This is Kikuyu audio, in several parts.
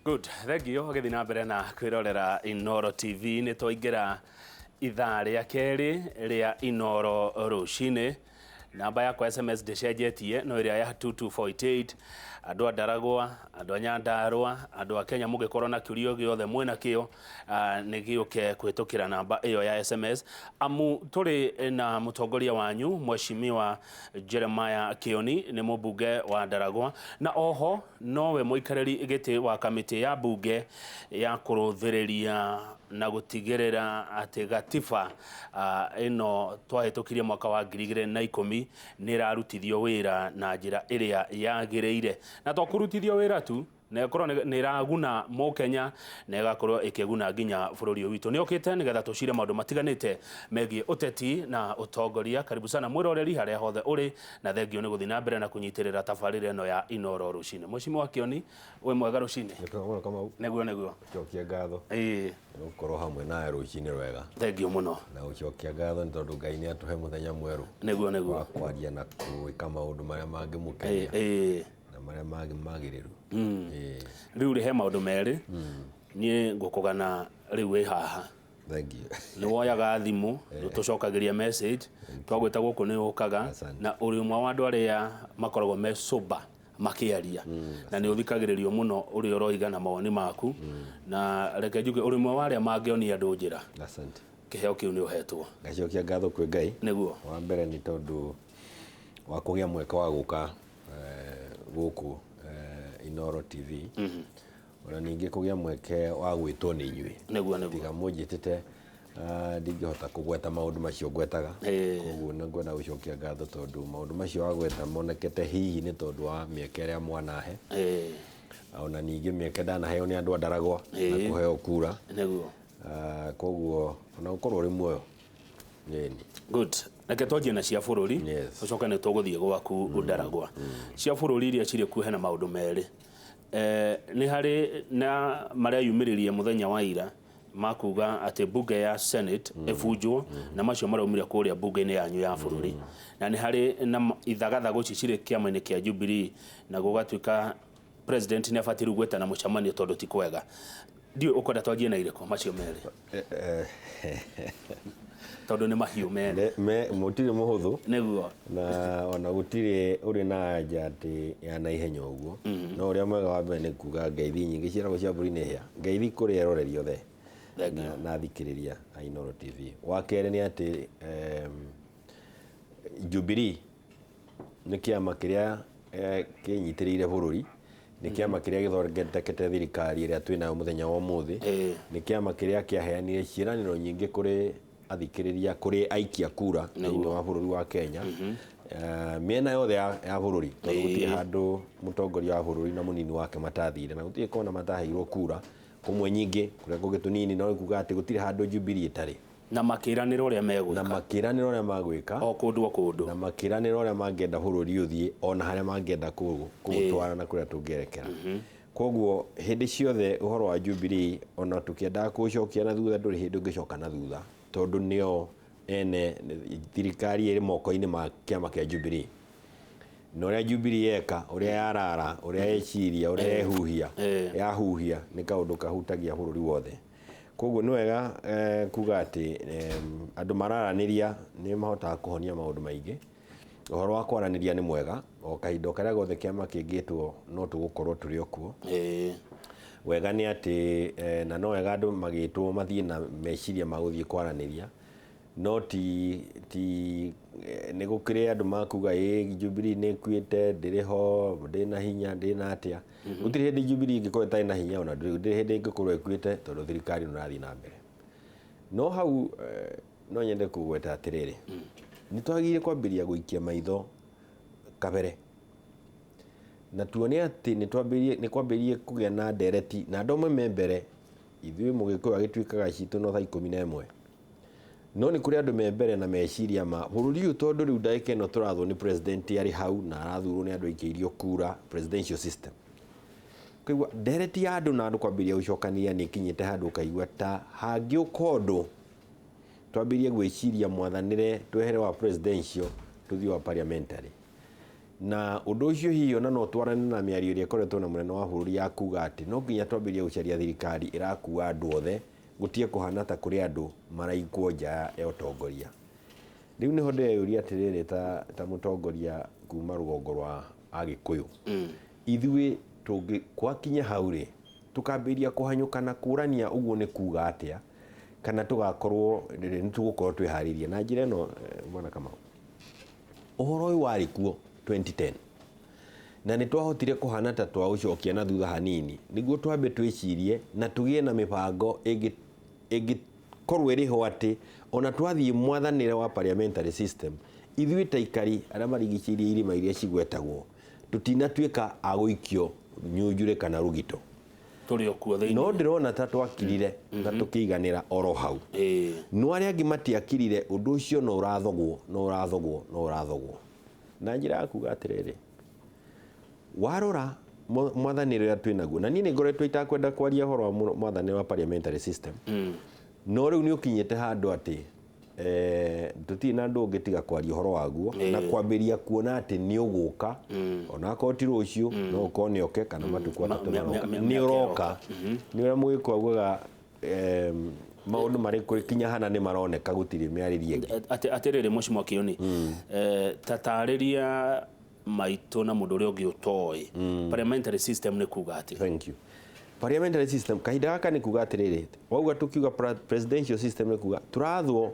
Good, thengiũ ũgĩthiĩ na mbere na kwĩrorera Inooro TV. Nĩ twaingĩra ithaa rĩa kerĩ rĩa Inooro rũcinĩ. Namba yakwa SMS ndĩcenjetie no ĩrĩa ya 22488. Andũ a Ndaragwa, andũ a Nyandarũa, andũ a Kenya, mũngĩkorwo na kĩũria o gĩothe mwĩna kĩo, nĩ gĩũke kũhĩtũkĩra namba ĩyo ya SMS, amu tũrĩ na mũtongoria wanyu Mheshimiwa Jeremiah Kĩoni, nĩ mũmbunge wa Ndaragwa na oho nowe mũikarĩri gĩtĩ wa kamĩtĩ ya mbunge ya kũrũthĩrĩria na gũtigĩrĩra atĩ gatiba ĩno twahĩtũkirie mwaka wa 2010 nĩ ĩrarutithio wĩra na njĩra ĩrĩa yagĩrĩire. Na to kũrutithio wĩra tu, na ĩkorwo nĩ ĩraguna mũkenya na ĩgakorwo ĩkĩguna nginya bũrũri ũyũ witũ. Nĩ okĩte nĩgetha tũcire maũndũ matiganĩte megiĩ ũteti na ũtongoria. Karibu sana mwĩroreri harĩa hothe ũrĩ, na thengio nĩ gũthiĩ na mbere na kũnyitĩrĩra tabarĩra ĩno ya Inooro rũcinĩ. Mheshimiwa Kĩoni, wĩ mwega rũcinĩ? Nĩ twega mũno, Kamau. Nĩguo, nĩguo. Gũcokia ngatho nĩ gũkorwo hamwe nawe rũcinĩ rwega. Thengio mũno. Na gũcokia ngatho nĩ tondũ Ngai nĩ atũhe mũthenya mwerũ Nĩguo, nĩguo. wa kwaria na gwĩka maũndũ marĩa mangĩmũkenia na marĩa mangĩ magĩrĩru. Rĩu rĩ, he maũndũ merĩ niĩ ngũkũgana rĩu wĩ haha. Thank you. Nĩ woyaga thimũ, nĩ ũtũcokagĩria message, twagwĩta gũkũ nĩ ũkaga. Asante. Na ũrĩ ũmwe wa andũ arĩa makoragwo me sober makĩaria, na nĩ ũthikagĩrĩrio mũno ũrĩa ũroiga na mawoni maku, na reke njuge ũrĩ ũmwe wa arĩa mangĩonia andũ njĩra. Asante. Kĩheo kĩu nĩ ũhetwo. Ngacokia ngatho kwĩ Ngai. Nĩguo. Wa mbere nĩ tondũ wa kũgĩa mweke wa gũka gũkũ Inooro TV. Ona ningĩ kũgĩa mweke wa gwĩtwo nĩ inyuĩ. Nĩguo, nĩguo. Tiga mũnjĩtĩte, ndingĩhota kũgweta maũndũ macio ngwetaga. Koguo nĩ ngwenda gũcokia ngatho tondũ maũndũ macio wagweta monekete hihi nĩ tondũ wa mĩeke ĩrĩa mwanahe. Ona ningĩ mĩeke ndanaheo nĩ andũ a Ndaragwa na kũheo kura. Nĩguo. Koguo ona gũkorwo ũrĩ muoyo. Ĩni. Good. Reke twanjie na cia bũrũri. Yes. Tũcoke nĩ tũgũthiĩ gwaku Ndaragwa. Cia bũrũri iria cirĩ kuo hena maũndũ merĩ. Nĩ harĩ na marĩa yumĩrĩrie mũthenya wa ira makuga atĩ mbunge ya Senate ĩbunjwo, na macio maraumire kũrĩa mbunge-inĩ yanyu ya bũrũri. Na nĩ harĩ na ithagathago ici cirĩ kĩama-inĩ kĩa Jubilee, na gũgatuĩka president nĩ abatiĩ rĩu gwĩtana mũcemanio tondũ ti kwega. Ndiũĩ ũkwenda twanjie na irĩkũ macio merĩ, tondũ nĩ mahiũ merĩ. Mũtirĩ mũhũthũ. Nĩguo. Na ona gũtirĩ ũrĩ na anja atĩ ya naihenya ũguo. No ũrĩa mwega wa mbere nĩ kuga ngeithi nyingĩ ciĩragwo cia mbũri nĩ hĩa. Ngeithi kũrĩ eroreri othe Thank you. na athikĩrĩria a Inooro TV. Wa kerĩ nĩ atĩ Jubilee nĩ kĩama kĩrĩa kĩnyitĩrĩire bũrũri, nĩ kĩama kĩrĩa gĩthondekete thirikari ĩrĩa twĩnayo mũthenya wa ũmũthĩ, nĩ kĩama kĩrĩa kĩaheanire ciĩranĩro nyingĩ kũrĩ athikĩrĩria, kũrĩ aikia kura thĩinĩ wa bũrũri wa Kenya, mĩena yothe ya bũrũri, tondũ gũtirĩ handũ mũtongoria wa bũrũri na mũnini wake matathire, na gũtirĩ kona mataheirwo kura, kũmwe nyingĩ, kũrĩa kũngĩ tũnini, no nĩ kuga atĩ gũtirĩ handũ Jubilee ĩtarĩ. Na makĩranĩra ũrĩa megwĩka. Na makĩranĩra ũrĩa magwĩka. O kũndũ o kũndũ. Na makĩranĩra ũrĩa mangĩenda bũrũri ũthiĩ, ona harĩa mangĩenda kũũtwara na kũrĩa tũngĩerekera. Koguo hĩndĩ ciothe ũhoro wa Jubilee, ona tũkĩendaga kũũcokia na thutha, ndũrĩ hĩndĩ ũngĩcoka na thutha, tondũ nĩo ene thirikari ĩrĩ moko-inĩ ma kĩama kĩa Jubilee. Na ũrĩa Jubilee yeka, ũrĩa yarara, ũrĩa yeciria, ũrĩa yehuhia, yahuhia, nĩ kaũndũ kahutagia bũrũri wothe. Koguo nĩ wega kuga atĩ andũ mararanĩria nĩ mahotaga kũhonia maũndũ maingĩ. Ũhoro wa kwaranĩria nĩ mwega, o kahinda o karĩa gothe kĩama kĩngĩtwo no tũgũkorwo tũrĩ o kuo. Wega nĩ atĩ, na no wega andũ magĩtwo mathiĩ na meciria ma gũthiĩ kwaranĩria, no ti nĩ gũkĩrĩ andũ makuga ĩ Jubilee nĩ ĩkuĩte, ndĩrĩ ho, ndĩrĩ na hinya, ndĩrĩ na atĩa. Gũtirĩ hĩndĩ Jubilee ĩngĩkorwo ĩtarĩ na hinya, ona ndĩrĩ hĩndĩ ĩngĩkorwo ĩkuĩte tondũ thirikari nĩ ĩrathiĩ na mbere. No hau no nyende kũgweta atĩrĩrĩ, nĩ twagĩrĩire kwambĩrĩria gũikia maitho kabere na tuone atĩ nĩ twambĩrĩrie, nĩ kwambĩrĩrie kũgĩa na ndereti na andũ amwe me mbere. Ithuĩ Mũgĩkũyũ agĩtuĩkaga citũ no thaa 11, no nĩ kũrĩ andũ me mbere na meciria ma bũrũri ũyũ, tondũ rĩu ndagĩka ĩno tũrathwo nĩ president arĩ hau na arathurwo nĩ andũ aikĩirio kura, presidential system. Ũkaigua ndereti ya andũ na andũ kwambĩrĩria gũcokanĩrĩria nĩ ĩkinyĩte handũ ũkaigua ta hangĩũka ũndũ twambĩrĩrie gwĩciria mwathanĩre, twehere wa presidential tũthiĩ wa parliamentary. Na ũndũ ũcio hihi ona no twarane na mĩario ĩrĩa ĩkoretwo na mũnene wa bũrũri ya kuga atĩ no nginya twambĩrĩrie gũcaria thirikari ĩrakua andũ othe, gũtige kũhana ta kũrĩ andũ maraikwo nja ya ũtongoria. Rĩu nĩho ndĩreyũria atĩrĩrĩ, ta mũtongoria kuma rũgongo rwa Agĩkũyũ, ithuĩ tũngĩ gwakinya hau rĩ, tũkambĩrĩria kũhanyũka na kũrania ũguo nĩ kuga atĩa, kana tũgakorwo nĩ tũgũkorwo twĩharĩirie na njĩra ĩno. Bwana Kamau, ũhoro ũyũ warĩ kuo 2010 na nĩ twahotire kũhana ta twaũcokia na thutha hanini, nĩguo twambe twĩcirie na tũgĩe na mĩbango ĩngĩkorwo ĩrĩ ho, atĩ ona twathiĩ mwathanĩre wa parliamentary system, ithuĩ ta ikari arĩa marigicĩirie irĩma iria cigwetagwo tũtinatuĩka a gũikio nyunjurĩ kana rũgito. Tũrĩ o kuo thĩinĩ. No ndĩrona ta twakirire na tũkĩiganĩra oro hau, no arĩa angĩ matiakirire. Ũndũ ũcio no ũrathogwo, no ũrathogwo, no ũrathogwo na njĩra ya kuga atĩrĩrĩ, warora mwathanĩre ũrĩa twĩ naguo, na niĩ nĩ ngoretwo itakwenda kwaria ũhoro wa mwathanĩre wa parliamentary system, no rĩu nĩ ũkinyĩte handũ atĩ tũtirĩ na andũ ũngĩ tiga kwaria ũhoro waguo na kwambĩrĩria kuona atĩ nĩ ũgũka, ona akorwo ti rũciũ, no ũkorwo nĩ oke kana matukũ 3 maroka. Nĩ mĩaka ũroka. Nĩ ũrĩa mũgĩkũ augaga, maũndũ marĩ kinya hana nĩ maroneka, gũtirĩ mĩarĩrie ĩngĩ. Atĩrĩrĩ, Mheshimiwa Kioni, tatarĩria maitũ na mũndũ ũrĩa ũngĩ ũtoĩ, parliamentary system nĩ kuga atĩ? Thank you. Parliamentary system kahinda gaka nĩ kuga atĩrĩrĩ, wauga tukiuga presidential system nĩ kuga tũrathwo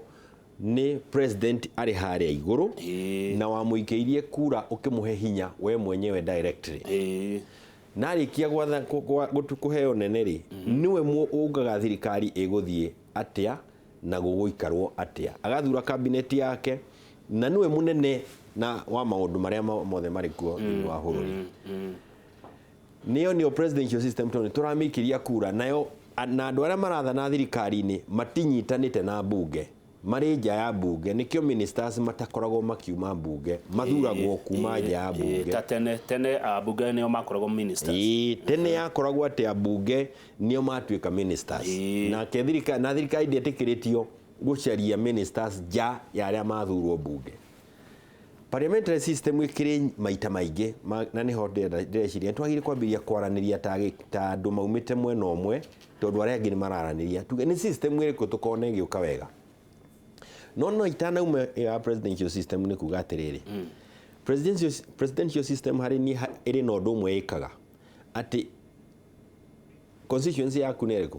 nĩ president arĩ harĩa igũrũ, na wamũikĩirie kura ũkĩmũhe hinya we mwenyewe directly, na arĩkia gwatha kũheo nene rĩ, nĩwe ugaga thirikari ĩgũthiĩ atĩa na gũgũikarwo atĩa, agathura kabineti yake, na nĩwe mũnene na wa maũndũ marĩa mothe marĩ kuo thĩinĩ wa bũrũri. Nĩyo presidential system, tondũ nĩtũramĩikĩria kura nayo na andũ arĩa marathana thirikari-inĩ matinyitanĩte na mbunge, marĩ nja ya mbunge. Nĩkĩo ministers matakoragwo makiuma mbunge, mathuragwo kuma nja ya mbunge. Ta tene tene ambunge nĩo makoragwo ministers. Ĩĩ, tene yakoragwo atĩ ambunge nĩo matuĩka ministers. Nake thirikari, na thirikari ndĩetĩkĩrĩtio gũcaria ministers nja ya arĩa mathurwo mbunge. Parliamentary system ĩkĩrĩ maita maingĩ na nĩho ndĩreciria twagĩrĩire kwambĩrĩria kwaranĩria ta andũ maumĩte mwena ũmwe, tondũ arĩa angĩ nĩ mararanĩria, tuge nĩ system ĩrĩkũ tũkona ĩgĩũka wega. No itanauma ya presidential system, nĩ kuga atĩrĩrĩ, presidential system harĩ niĩ ĩrĩ na ũndũ ũmwe ĩkaga atĩ constituency yaku nĩ ĩrĩkũ?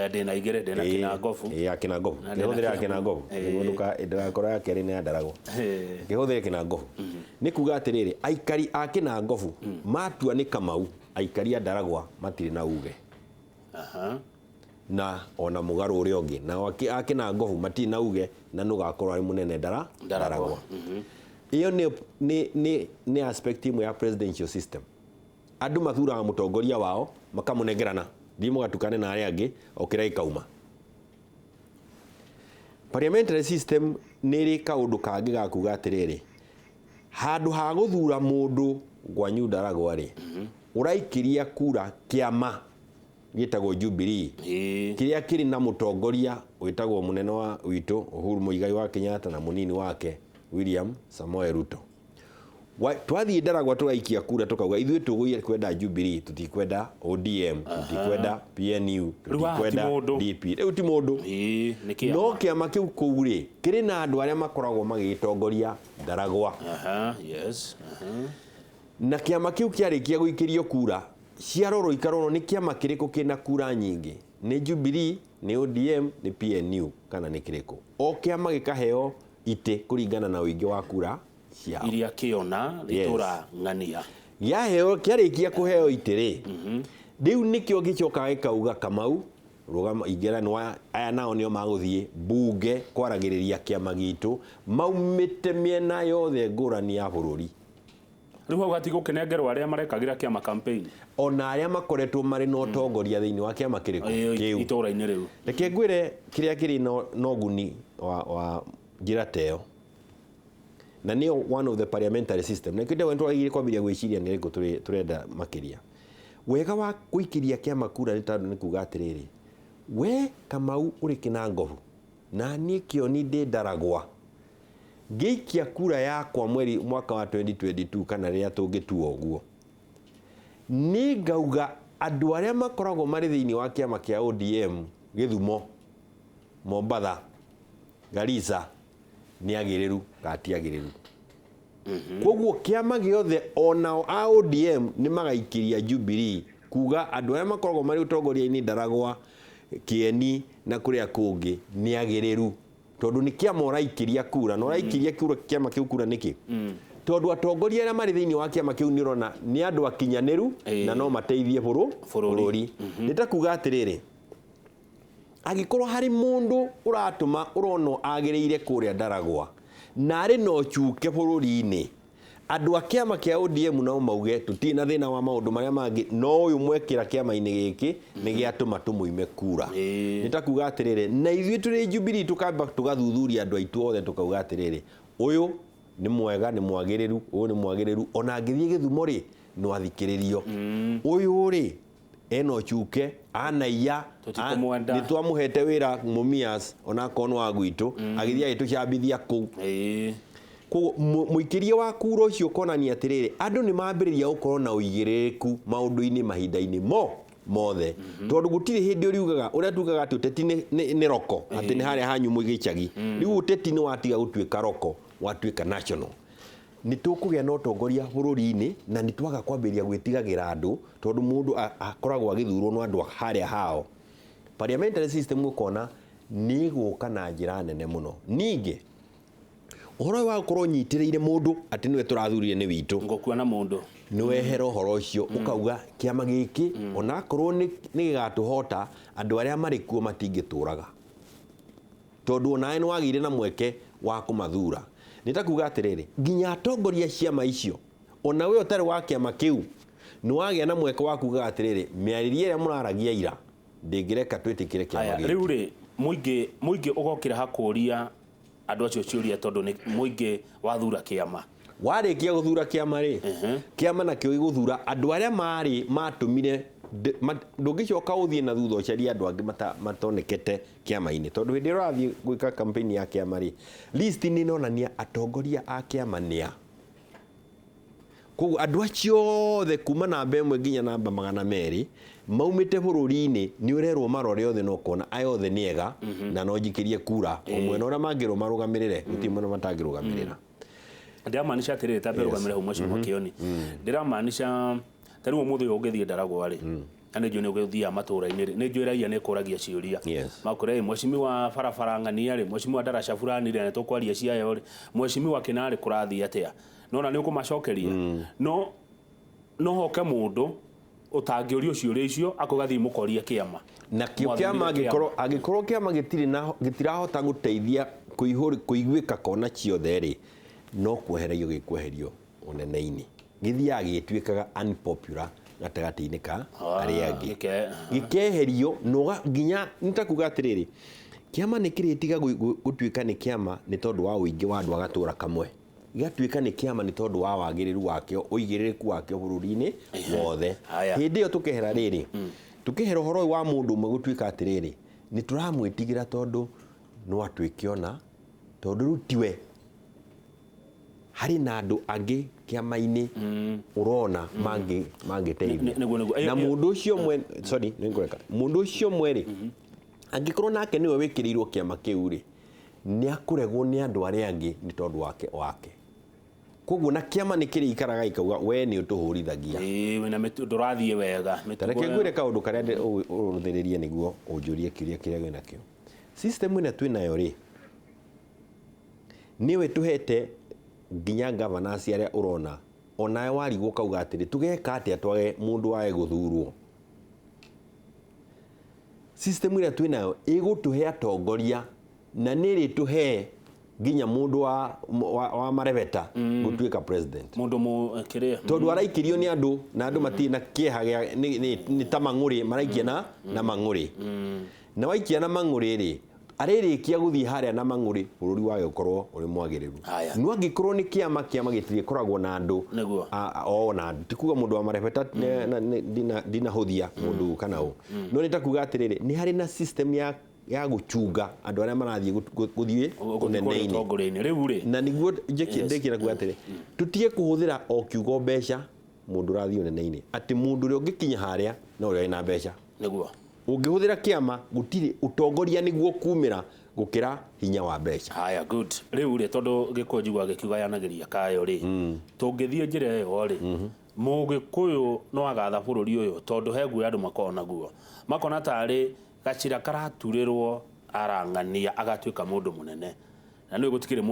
Ndĩna igĩrĩ, ndĩna Kĩnangobu. Ĩ, ya Kĩnangobu. Na ndĩna Kĩhũthĩre ya Kĩambu. Kĩnangobu nĩguo ndũgakora ya kerĩ nĩ ya Ndaragwa. Kĩhũthĩre Kĩnangobu nĩ kuga atĩrĩrĩ, aikari a Kĩnangobu matua nĩ Kamau, aikari a Ndaragwa matirĩ na uge. Na ona mũgarũ ũrĩa ũngĩ nao a Kĩnangobu matirĩ na uge na nũgakorwo arĩ mũnene Ndaragwa. Ndaragwa. Ĩyo nĩ aspect ĩmwe ya presidential system. Andũ mathuraga mũtongoria wao, makamũnengerana, thiĩ mũgatukane na arĩa angĩ o kĩrĩa gĩkauma. Parliamentary system nĩ ĩrĩ kaũndũ kangĩ ga kuga atĩrĩrĩ, handũ ha gũthura mũndũ kwanyu Ndaragwa rĩ, ũraikĩria kura kĩama gĩtagwo Jubilee, kĩrĩa kĩrĩ na mũtongoria wĩtagwo mũnene wa witũ Uhuru Muigai wa Kenyatta na mũnini wake William Samoei Ruto. Twathiĩ Ndaragwa tũgaikia kura, tũkauga ithuĩ tũgũire kwenda Jubilee, tũtikwenda ODM, tũtikwenda PNU, Rĩu haha ti tũtikwenda mũndũ. DP. Rĩu ti mũndũ. Ĩĩ, nĩ kĩama. No kĩama kĩu kũu rĩ, kĩrĩ na andũ arĩa makoragwo magĩgĩtongoria Ndaragwa. Aha, yes. Aha. Na kĩama kĩu kĩarĩkia gũikĩrio kura, ciarorwo ikarorwo nĩ kĩama kĩrĩkũ kĩna kura nyingĩ, nĩ Jubilee, nĩ ODM, nĩ PNU, kana nĩ kĩrĩkũ. O kĩama gĩkaheo itĩ kũringana na ũingĩ wa kura ciao iria kĩona Yes. itũra ng'ania. Gĩaheo, kĩarĩkia kũheo itĩ rĩ, rĩu nĩkĩo gĩcokaga gĩkauga, Kamau rũgama, ingĩra nĩ aya nao nĩo magũthiĩ mbunge kwaragĩrĩria kĩama gitũ, maumĩte mĩena yothe ngũrani ya bũrũri. Rĩu hau hatigũkĩnengerwo arĩa marekagĩra kĩama campaign? Ona arĩa makoretwo marĩ na ũtongoria thĩinĩ wa kĩama kĩrĩkũ kĩu itũra-inĩ rĩu. Reke ngwĩre kĩrĩa kĩrĩ na ũguni wa njĩra ta ĩyo, na nĩyo one of the parliamentary system, na kĩndũ twagĩrĩire kwambĩrĩria gwĩciria nĩ ĩrĩkũ tũrenda makĩria. Wega wa gũikĩria kĩama kura nĩ tondũ nĩ kuga atĩrĩrĩ, we Kamau ũrĩ Kĩnangobu na niĩ Kĩoni ndĩ Ndaragwa, Ngĩikia kura yakwa mweri mwaka wa 2022 kana rĩrĩa tũngĩtua ũguo, nĩ ngauga andũ arĩa makoragwo marĩ thĩinĩ wa kĩama kĩa ODM Gĩthumo, Mombatha, Garissa nĩ agĩrĩru kana ti agĩrĩru. Koguo kĩama gĩothe onao a ODM nĩ magaikĩria Jubilee kuga andũ arĩa makoragwo marĩ ũtongoria-inĩ Ndaragwa, Kĩeni na kũrĩa kũngĩ nĩ agĩrĩru, tondũ nĩ kĩama ũraikĩria kura na ũraikĩria kura kĩama kĩu kura nĩkĩ? Tondũ atongoria arĩa marĩ thĩinĩ wa kĩama kĩu nĩ ũrona nĩ andũ akinyanĩru na no mateithie bũrũri. Nĩ ta kuga atĩrĩrĩ, angĩkorwo harĩ mũndũ ũratũma ũrona agĩrĩire kũrĩa Ndaragwa na arĩ na ũcuke bũrũri-inĩ, andũ a kĩama kĩa ODM nao mauge tũtirĩ na thĩna wa maũndũ marĩa mangĩ, no ũyũ mwekĩra kĩama-inĩ gĩkĩ nĩ gĩatũma tũmũime kura. Nĩ ta kuga atĩrĩrĩ, na ithuĩ tũrĩ Jubilee tũkamba tũgathuthuria andũ aitũ othe tũkauga atĩrĩrĩ, ũyũ nĩ mwega, nĩ mwagĩrĩru, ũyũ nĩ mwagĩrĩru, ona angĩthiĩ Gĩthumo rĩ, no athikĩrĩrio. Ũyũ rĩ, ena ũcuke, anaiya, nĩ twamũhete wĩra Mumias onakorwo nĩ wa gwitũ, agĩthiĩ agĩtũcambithia kũu. Koguo mũikĩrie wa kura ũcio ũkonania atĩrĩrĩ, andũ nĩ mambĩrĩria gũkorwo na ũigĩrĩrĩku maũndũ-inĩ mahinda-inĩ mothe. Tondũ gũtirĩ hĩndĩ ũriugaga, ũrĩa tugaga atĩ ũteti nĩ roko, atĩ nĩ harĩa hanyu gĩcagi. Rĩu ũteti nĩ watiga gũtuĩka roko, watuĩka national. Nĩ tũkũgĩa na ũtongoria bũrũri-inĩ na nĩ twaga kwambĩrĩria gwĩtigagĩra andũ, tondũ mũndũ akoragwo agĩthurwo nĩ andũ harĩa hao. Parliamentary system ũkona nĩ ĩgũka na njĩra nene mũno. Ningĩ ũhoro ũyũ wa gũkorwo ũnyitĩrĩire mũndũ atĩ nĩwe tũrathurire nĩ witũ, ngũkua na mũndũ, nĩ wehera ũhoro ũcio, ũkauga kĩama gĩkĩ onakorwo nĩ gĩgatũhota, andũ arĩa marĩ kuo matingĩtũraga, tondũ onawe nĩ wagĩire na mweke wa kũmathura. Nĩ ta kuga atĩrĩrĩ, nginya atongoria ciama icio, ona we ũtarĩ wa kĩama kĩu, nĩ wagĩa na mweke wa kuga atĩrĩrĩ, mĩarĩrie ĩrĩa mũraragia ira ndĩngĩreka twĩtĩkĩre kĩama gĩkĩ. Rĩu rĩ, mũingĩ ũgokĩra hakũria andũ acio ciũria, tondũ nĩ mũingĩ wathura kĩama. Warĩkia gũthura kĩama rĩ, kĩama nakĩo gĩgũthura andũ arĩa marĩ matũmire, ndũngĩcoka ũthiĩ na thutha ũcarie andũ angĩ matonekete kĩama-inĩ, tondũ hĩndĩ ĩrĩa ũrathiĩ gwĩka campaign ya kĩama rĩ, list nĩ ĩronania atongoria a kĩama nĩa. Koguo andũ acio othe kuma namba 1 nginya namba 200 maumĩte bũrũri-inĩ, nĩ ũrerwo marore othe na ũkona aya othe nĩ ega na no njikĩrie kura, o mwena ũrĩa mangĩrwo marũgamĩrĩre, gũtirĩ mwena matangĩrũgamĩrĩra. Ndĩramaanisha atĩrĩrĩ, ta mbere hau mheshimiwa Kĩoni, ndĩramaanisha ta rĩu ũmũthĩ ũyũ ũngĩthiĩ Ndaragwa rĩ, na nĩ njũĩ nĩ ũgĩthiaga matũũra-inĩ rĩ, nĩ njũĩ raia nĩ ĩkũragia ciũria. Makũrĩa, mheshimiwa barabara ng'ania rĩ, mheshimiwa ndaraca fulani rĩ, na tũkwaria ciayo rĩ, mheshimiwa kĩnarĩ kũrathiĩ atĩa? Nona nĩ ũkũmacokeria. No hoke mũndũ ũtangĩũrio ciũria icio akũgathiĩ mũkorie kĩama. Na kĩo kĩama angĩkorwo kĩama gĩtirĩ na gĩtirahota gũteithia kũiguĩka kona ciothe rĩ, no kwehererio gĩkweherio ũnene-inĩ. Gĩthiaga gĩtuĩkaga unpopular gatagatĩ-inĩ ka arĩa angĩ. Gĩkeherio nginya nĩ ta kuga atĩrĩrĩ, kĩama nĩ kĩrĩtiga gũtuĩka nĩ kĩama nĩ tondũ wa ũingĩ wa andũ a gatũra kamwe. Gĩgatuĩka nĩ kĩama nĩ tondũ wa wagĩrĩru wakĩo, ũigĩrĩrĩku wakĩo bũrũri-inĩ wothe. Hĩndĩ ĩyo tũkehera rĩrĩ, tũkehera ũhoro ũyũ wa mũndũ ũmwe gũtuĩka atĩrĩrĩ, nĩ tũramwĩtigĩra tondũ no atuĩke ona, tondũ rĩu tiwe. Harĩ na andũ angĩ kĩama-inĩ ũrona mangĩteithia. Na mũndũ ũcio ũmwe, sorry, nĩ ngũreka. Mũndũ ũcio ũmwe rĩ, angĩkorwo nake nĩwe wĩkĩrĩirwo kĩama kĩu rĩ, nĩ akũregwo nĩ andũ arĩa angĩ nĩ tondũ wake. Koguo na kĩama nĩ kĩrĩikaraga gĩkauga we nĩ ũtũhũrithagia. Wĩna ndũrathiĩ wega. Ta reke ngwĩre kaũndũ karĩa ũrũthĩrĩrie nĩguo ũnjũrie kĩũria kĩrĩa wĩnakĩo. System ĩno twĩnayo rĩ, nĩwe tũhete nginya governors arĩa ũrona, onawe warigwo ũkauga atĩrĩ, tũgeka atĩa twage mũndũ wage gũthurwo. System ĩrĩa twĩnayo ĩgũtũhe atongoria na nĩ ĩrĩtũhe nginya mũndũ wa marebeta gũtuĩka president. Mũndũ kĩrĩa. Tondũ araikĩrio nĩ andũ na andũ matirĩ na kĩeha gĩa nĩ ta mang'ũrĩ, maraikia na mang'ũrĩ. Na waikia na mang'ũrĩ rĩ, arĩrĩkia gũthiĩ harĩa na mang'ũrĩ, bũrũri wage gũkorwo ũrĩ mwagĩrĩru. No angĩkorwo nĩ kĩama, kĩama gĩtirĩkoragwo na andũ. O na andũ. Ti kuga mũndũ wa marebeta, ndinahũthia mũndũ kana ũ. No nĩ ta kuga atĩrĩrĩ, nĩ harĩ na system ya ya gũchunga andũ arĩa marathiĩ gũthiĩ ũnene-inĩ. Ũtongoria-inĩ rĩu rĩ. Na nĩguo ndĩkĩra kuga atĩrĩ, tũtige kũhũthĩra o kiugo mbeca mũndũ ũrathiĩ ũnene-inĩ, atĩ mũndũ ũrĩa ũngĩkinya harĩa no ũrĩa wĩna mbeca. Nĩguo ũngĩhũthĩra kĩama gũtirĩ ũtongoria nĩguo kumĩra gũkĩra hinya wa mbeca. Haya, good. Rĩu rĩ, tondũ Gĩkũyũ njiguaga gĩkiuga kayo rĩ, tũngĩthiĩ njĩra ĩyo rĩ, Mũgĩkũyũ no agatha bũrũri ũyũ, tondũ he guoya andũ makoragwo naguo, makona tarĩ gacĩra karaturĩrwo arang'ania agatuĩka mũndũ mũnene. Na nĩ gũtikĩrĩ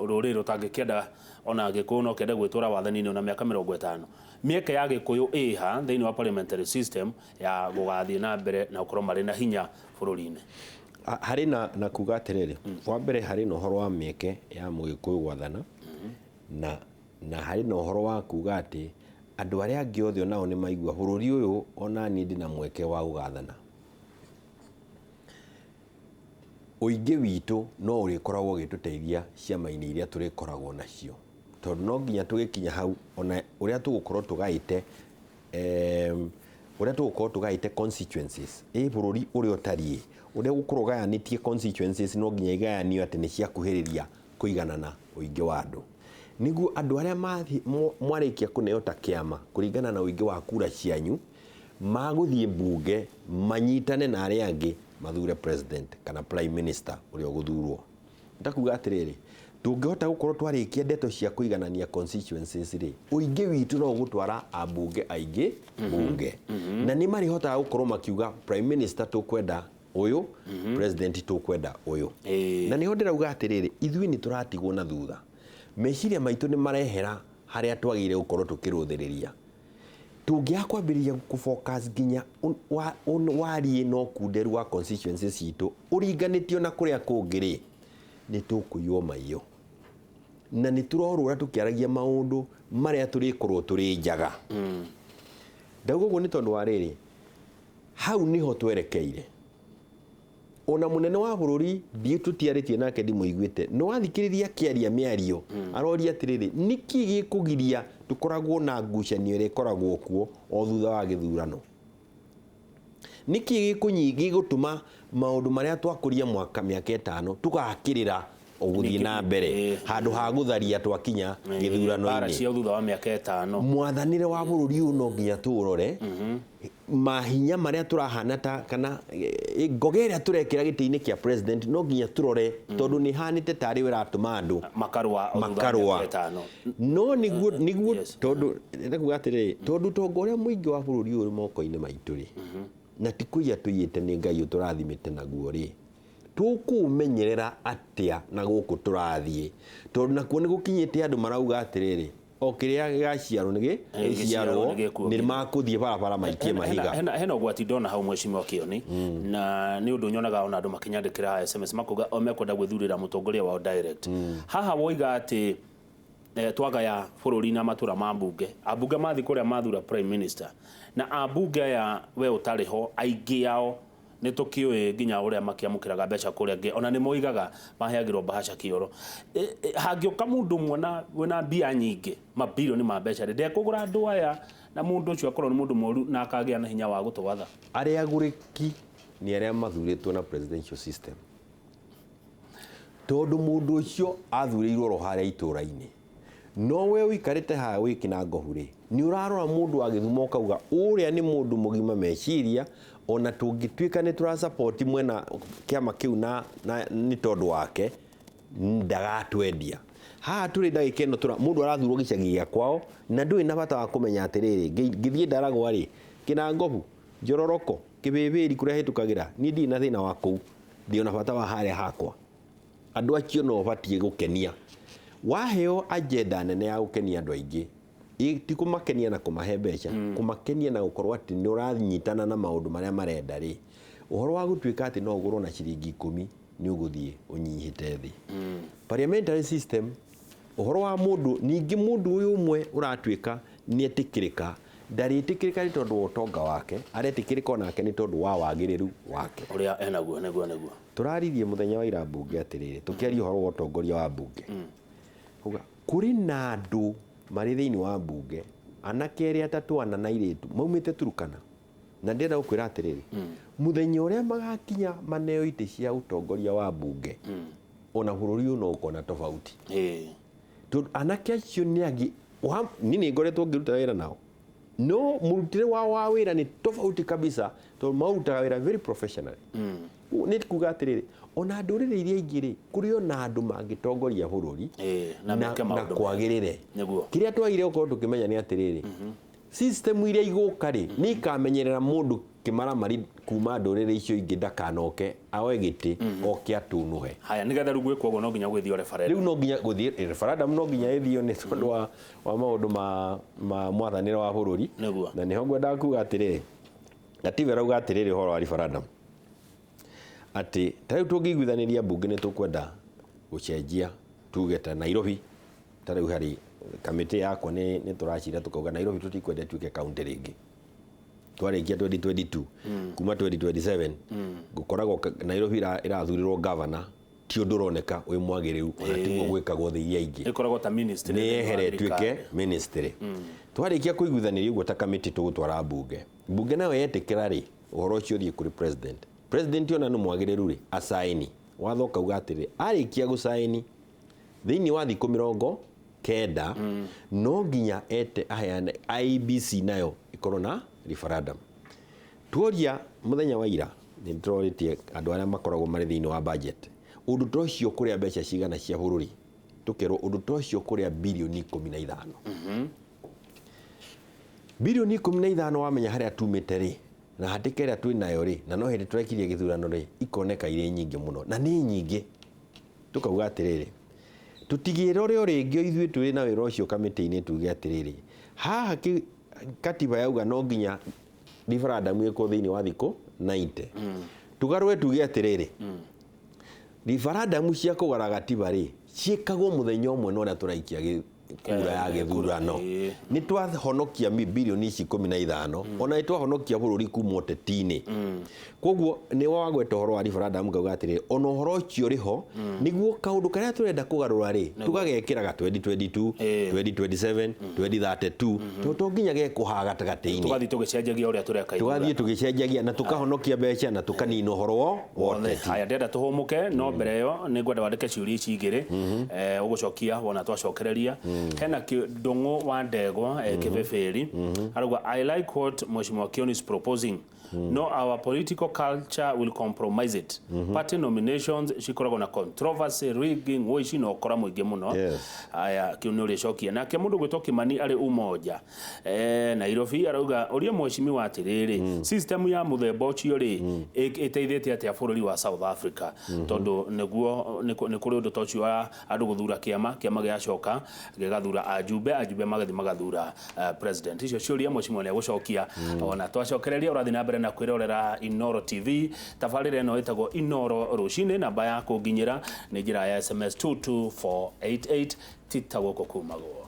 rũrĩrĩ rũtangĩkĩenda, ona Gĩkũyũ no kĩende gwĩtwara wathani-inĩ ona mĩaka 50. Mĩeke ya Gĩkũyũ ĩha thĩinĩ wa parliamentary system ya gũgathiĩ na mbere na gũkorwo marĩ na hinya bũrũri-inĩ? Harĩ na kuga atĩrĩrĩ, wa mbere harĩ na ũhoro wa mĩeke ya Mũgĩkũyũ gwathana, na harĩ na ũhoro wa kuga atĩ andũ arĩa angĩ othe onao nĩ maigua bũrũri ũyũ ona niĩ ndĩna mweke wa gũgathana. Ũingĩ witũ no ũrĩkoragwo ũgĩtũteithia ciama-inĩ iria tũrĩkoragwo nacio, tondũ no nginya tũgĩkinya hau ona ũrĩa tũgũkorwo tũgaĩte, ũrĩa tũgũkorwo tũgaĩte constituencies, ĩ bũrũri ũrĩa ũtariĩ, ũrĩa ũgũkorwo ũgayanĩtie constituencies no nginya igayanio atĩ nĩ ciakuhĩrĩria kũiganana ũingĩ wa andũ, nĩguo andũ arĩa mwarĩkia kũneo ta kĩama kũringana na ũingĩ wa kura cianyu magũthiĩ mbunge manyitane na arĩa angĩ mathure president kana prime minister ũrĩa ũgũthurwo. Ndakuga atĩrĩrĩ, tũngĩhota gũkorwo twarĩkia ndeto cia kũiganania constituencies rĩ, ũingĩ witũ no ũgũtwara ambunge aingĩ bunge, na nĩ marĩhotaga gũkorwo makiuga prime minister tũkwenda ũyũ, president tũkwenda ũyũ. Na nĩho ndĩrauga atĩrĩrĩ, ithuĩ nĩ tũratigwo na thutha, meciria maitũ nĩ marehera harĩa twagĩrĩire gũkorwo tũkĩrũthĩrĩria. Tũngĩaga kwambĩrĩria kũ-focus nginya wariĩ na ũkunderu wa constituencies citũ ũringanĩtio na kũrĩa kũngĩ rĩ, nĩ tũkũiywo maiyo, na nĩ tũrorũra tũkĩaragia maũndũ marĩa tũrĩkorwo tũrĩ njaga. Ndauga ũguo nĩ tondũ wa rĩrĩ, hau nĩho twerekeire. Ona mũnene wa bũrũri ndiĩ tũtiarĩtie nake ndimũiguĩte, no athikĩrĩria akĩaria mĩario aroria atĩrĩrĩ, nĩkĩ gĩkũgiria tũkoragwo na ngucanio ĩrĩa ĩkoragwo kuo o thutha wa gĩthurano? Nĩkĩ gĩgũtũma maũndũ marĩa twakũria mwaka mĩaka 5 tũgakĩrĩra ũgũthiĩ na mbere handũ ha gũtharia twakinya gĩthurano-inĩ? Cia thutha wa mĩaka 5. Mwathanĩre wa bũrũri ũyũ no nginya tũũrore, mahinya marĩa tũrahana ta kana ngoge ĩrĩa tũrekĩra gĩtĩ-inĩ kĩa president no nginya tũrore, tondũ nĩ hanĩte tarĩ we ĩratũma andũ makarũa makarũa. No nĩguo tondũ ndakuga atĩrĩrĩ, tondũ ũtonga ũrĩa mũingĩ wa bũrũri ũyũ ũrĩ moko-inĩ maitũ rĩ, na ti kũiya tũiyĩte nĩ Ngai ũtũrathimĩte naguo rĩ, tũkũũmenyerera atĩa na gũkũ tũrathiĩ? Tondũ nakuo nĩ gũkinyĩte andũ marauga atĩrĩrĩ, o kĩrĩa gĩgaciarwo nĩ gĩciarwo, nĩ makũthiĩ barabara maikie mahiga. Hena ũgwati ndona hau Mheshimiwa Kioni, na nĩ ũndũ nyonaga ona andũ makĩnyandĩkĩra SMS makauga o mekwenda gwĩthurĩra mũtongoria wao direct. Haha woiga atĩ twagaya bũrũri na matũra ma mbunge, ambunge mathiĩ kũrĩa mathura prime minister, na ambunge aya we ũtarĩ ho aingĩ ao nĩ tũkĩũĩ nginya ũrĩa makĩamũkĩraga mbeca kũrĩa angĩ, ona nĩ moigaga maheagĩrwo mbahaca kĩoro. Hangĩũka mũndũ ũmwe na wĩna mbia nyingĩ, mabirioni ma mbeca rĩ, ndekũgũra andũ aya, na mũndũ ũcio akorwo nĩ mũndũ mũru na akagĩa na hinya wa gũtwatha. Arĩa agũrĩki nĩ arĩa mathurĩtwo na presidential system, tondũ mũndũ ũcio athurĩirwo oro harĩa itũũra-inĩ. No we ũikarĩte haha wĩ Kĩnangobu rĩ, nĩ ũrarora mũndũ wa Gĩthumo ũkauga ũrĩa nĩ mũndũ mũgima meciria, ona tũngĩtuĩka nĩ tũrasupport mwena kĩama kĩu na nĩ tondũ wake ndagatwendia. Haha tũrĩ ndagĩka ĩno mũndũ arathurwo gĩcagi gĩa kwao na ndũrĩ na bata wa kũmenya atĩrĩrĩ, ngĩthiĩ Ndaragwa rĩ, Kĩnangobu, Njororoko, Kĩbĩbĩri kũrĩa hĩtũkagĩra, niĩ ndirĩ na thĩna wa kũu, ndĩ ona bata wa harĩa hakwa. Andũ acio no ũbatiĩ gũkenia. Waheo agenda nene ya gũkenia andũ aingĩ, ti kũmakenia na kũmahe mbeca, kũmakenia na gũkorwo atĩ nĩ ũranyitana na maũndũ marĩa marenda rĩ, ũhoro wa gũtuĩka atĩ no ũgũrwo na ciringi 10 nĩ ũgũthiĩ ũnyihĩte thĩ. Parliamentary system, ũhoro wa mũndũ, ningĩ mũndũ ũyũ ũmwe ũratuĩka nĩ etĩkĩrĩka, ndarĩtĩkĩrĩka nĩ tondũ wa ũtonga wake, aretĩkĩrĩka onake nĩ tondũ wa wagĩrĩru wake. Ũrĩa enaguo, nĩguo, nĩguo. Tũraririe mũthenya wa ira mbunge atĩrĩrĩ, tũkĩaria ũhoro wa ũtongoria wa mbunge. Kuga, kũrĩ na andũ marĩ thĩinĩ wa mbunge, anake erĩ atatũ ana na airĩtu maumĩte Turkana. Na ndĩrenda gũkwĩra atĩrĩrĩ, mũthenya ũrĩa magakinya maneo itĩ cia ũtongoria wa mbunge, ona bũrũri ũyũ no ũkona tofauti. Tondũ anake acio nĩ angĩ niĩ nĩ ngoretwo ngĩruta wĩra nao, no mũrutĩre wao wa wĩra nĩ tofauti kabisa, tondũ marutaga wĩra very professionally. Nĩ kuga atĩrĩrĩ, ona ndũrĩrĩ iria ingĩ rĩ, kũrĩ ona andũ mangĩtongoria bũrũri na meke na maũndũ kwagĩrĩre. Nĩguo. Kĩrĩa twagire gũkorwo tũkĩmenya nĩ atĩrĩrĩ, system iria igũka rĩ, nĩ ikamenyerera mũndũ kĩmaramari kuma ndũrĩrĩ icio ingĩ ndakanoke aoe gĩtĩ oke atunũhe. Haya, nĩgetha rĩu gwĩkwo ũguo no nginya gwĩthio referendum. Rĩu no nginya gũthiĩ referendum, no nginya ĩthio nĩ tondũ wa maũndũ ma mwathanĩre wa bũrũri. Nĩguo. Na nĩho ngwendaga kuga atĩrĩrĩ, gatiba ĩrauga atĩrĩrĩ ũhoro wa referendum, atĩ ta rĩu tũngĩiguithanĩria mbunge nĩ tũkwenda gũcenjia, tuge ta Nairobi, ta rĩu harĩ kamĩtĩ yakwa nĩ tũracira tũkauga Nairobi tũtikwenda ĩtuĩke kaunti rĩngĩ. Twarĩkia 2022, kuma 2027 gũkoragwo Nairobi ĩrathurirwo governor, ti ũndũ ũroneka wĩ mwagĩrĩru, ona tiguo gwĩkagwo thĩ iria ingĩ. Ĩkoragwo ta ministry Nĩ thĩinĩ wa yehere ĩtuĩke thirikari. ministry. Twarĩkia kũiguithanĩria ũguo ta kamĩtĩ, tũgũtwara mbunge, mbunge nayo yetĩkĩra rĩ, ũhoro ũcio ũthiĩ kũrĩ president. President ona nĩ mwagĩrĩru rĩ, asaini watho ũkauga atĩrĩ, arĩkia gũsaini thĩinĩ wa thikũ 90 no nginya ete aheane IEBC nayo ĩkorwo na referendum. Tuoria mũthenya wa ira nĩ ndĩrorĩtie andũ arĩa makoragwo marĩ thĩinĩ wa budget, ũndũ ta ũcio kũrĩa mbeca cigana cia bũrũri, tũkerwo ũndũ ta ũcio kũrĩa birioni 15. Birioni 15, wamenya harĩa tumĩte rĩ, na hatĩka ĩrĩa twĩ nayo rĩ, na no hĩndĩ tũrekirie gĩthurano rĩ, ikoneka irĩ nyingĩ mũno, na nĩ nyingĩ. Tũkauga atĩrĩrĩ, tũtigĩrore o rĩngĩ o ithuĩ twĩ na wĩra ũcio kamĩtĩ-inĩ, tuge atĩrĩrĩ, haha katiba yauga no nginya referendum ĩkwo thĩinĩ wa thikũ 90, tũgarũre tuge atĩrĩrĩ, referendum cia kũgara gatiba rĩ, ciĩkagwo mũthenya ũmwe na ũrĩa tũraikia kura ya gĩthurano. Nĩ twahonokia birioni ici 15, ona nĩ twahonokia bũrũri kuma ũteti-inĩ. Koguo nĩ wagweta ũhoro wa referendum, ngauga atĩrĩrĩ, ona ũhoro ũcio ũrĩ ho, nĩguo kaũndũ karĩa tũrenda kũgarũra rĩ, tũgagekĩra ga 2022, 2027, 2032, tondũ to nginya gekwo haha gatagatĩ-inĩ. Tũgathiĩ tũgĩcenjagia ũrĩa tũreka. Tũgathiĩ tũgĩcenjagia na tũkahonokia mbeca na tũkanina ũhoro wa ũteti. Haya, ndĩrenda tũhũmũke, no mbere ĩyo nĩ ngwenda wandĩke ciũria ici igĩrĩ ũgũcokia wona twacokereria. Hena Ndũng'ũ wa Ndegwa Kĩbĩbĩri arauga, "I like what Mheshimiwa Kioni is proposing. No our political culture will compromise it. Party nominations cikoragwo na controversy, rigging, ũici na ũkora mũingĩ mũno." Aya, kĩu nĩ ũrĩcokia. Nake mũndũ gwĩtwo Kimani arĩ Umoja Nairobi arauga, "Ũria mheshimiwa atĩrĩrĩ, system ya mũthemba ũcio rĩ, ĩteithĩtie atĩa bũrũri wa South Africa?" Tondũ nĩguo nĩ kũrĩ ũndũ ta ũcio wa andũ gũthura kĩama, kĩama gĩgacoka gĩgathura ajumbe, ajumbe magathiĩ magathura president. Icio ciũria mheshimiwa nĩ egũcokia ona twacokereria. Ũrathiĩ na mbere na kwĩrorera Inoro TV, tabarĩra ĩno ĩtagwo Inoro Rũcinĩ. Namba ya kũnginyĩra nĩ njĩra ya SMS 22488. Tita gũkũ kumagwo.